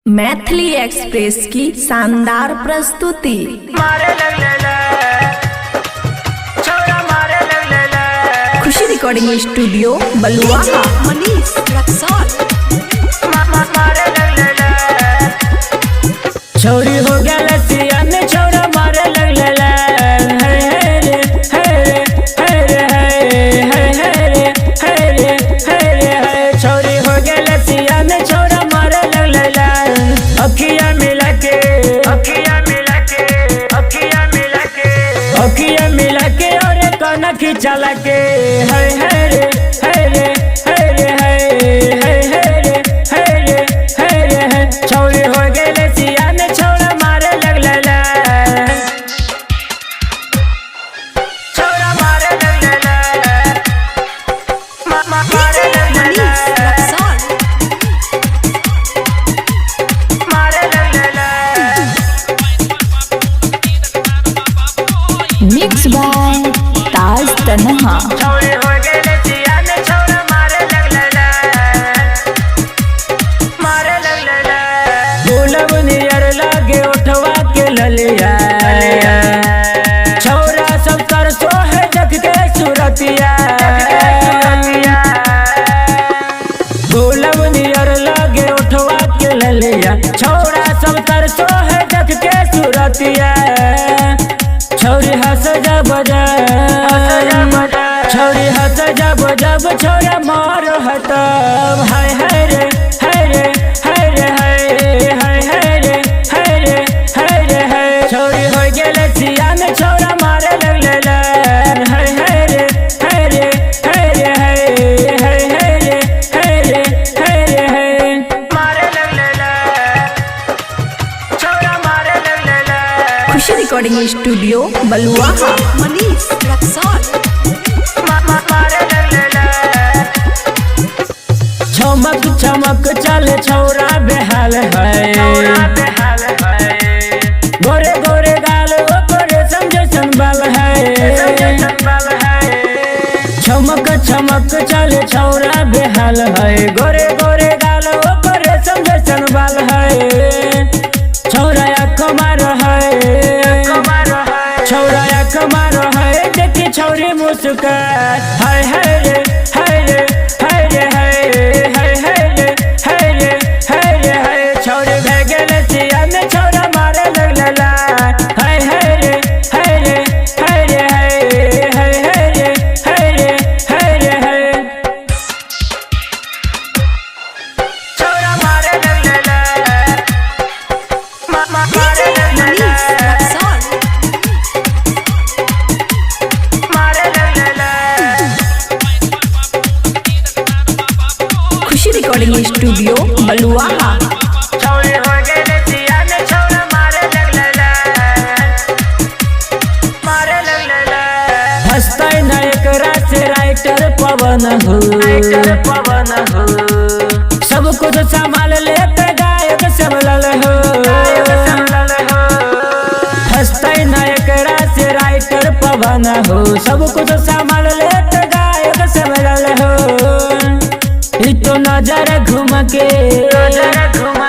Maithili express की शानदार प्रस्तुति। मारे लगले ले, छौड़ा मारे लगले ले। खुशी रिकॉर्डिंग स्टूडियो बलुआहा। मनीष रक्सौल। मारे लगले ले। छौरी हो गेल सियान, छौड़ा मारे लगले ले। हे हे रे हे रे हे रे हे हे हे रे हे रे हे रे हे। छौरी हो गेल सियान, छौड़ा मारे लगले ले। अखिया मिला के, अखिया मिला के, अखिया मिला के, अखिया मिला के और कना खिंचला के। हे हे रे हे रे हे रे हे हे हे रे हे रे हे रे हे। छौरी हो गेल सियान, छौड़ा मारे लगले ले। छौड़ा मारे लगले ले। मारे लगले ले। मनीष रक्सौल। मारे लगले ले। मिक्स बाय ताज तन्हा। छौरी हो गेल सियान, छौड़ा मारे लगले ले। मारे लगले ले। गुलाब नियर लागे उठवा के ललिया, छौरा सब तरसो है देख के सूरतिया। गुलाब नियर लागे उठवा के ललिया, छौरा सब तरसो है देख के सूरतिया। छौरी हंस जब जब, छौरी हंस जब जब, छौरा मारो हतब। हाय हाय रे हाय रे हाय रे हाय हाय हाय रे हाय रे हाय रे हाय। छौरी हो गेल सियान, छौरा मारे लगले ले। हाय हाय रे हाय रे हाय रे हाय हाय हाय रे हाय रे हाय रे हाय। मारे लगले ले, छौरा मारे लगले ले। खुशी रिकॉर्डिंग स्टूडियो बलुआहा। मनीष रक्सौल। मारे लगले ले। चमक चमक चल छौरा बेहाल है, गोरे गोरे गाल ओकरे समझे संबल है। चमक चमक चल छौरा बेहाल है, गोरे गोरे गाल ओकरे समझे संबल है। छौरा आँख मार है, छौरा आँख मार है, देखी छौरी मुस्कान। हाय हाय रे हाय रे हाय रे हाय हाय हाय रे हाय रे हाय रे हाय। छौरी भए गेल सियान, छौरा मारे लगले ला। हाय हाय रे हाय रे हाय रे हाय हाय हाय रे हाय रे हाय रे हाय। छौरा मारे लगले ला। मारे लगले ला। मनीष रक्सौल। मारे लगले ला। खुशी रिकॉर्डिंग स्टूडियो बलुआहा। छौरी हो गेल सियान, छौरा मारे लगले ले। मारे लगले ले। हंसतै न एकरा से राइटर पवन हो, पवन हो। सब कुछ संभाल लेते गायक संभलल हो। हंसतै न एकरा से राइटर पवन हो, सब कुछ संभाल लेते गायक संभलल हो। ई तो नजर घुम के, नजर घुम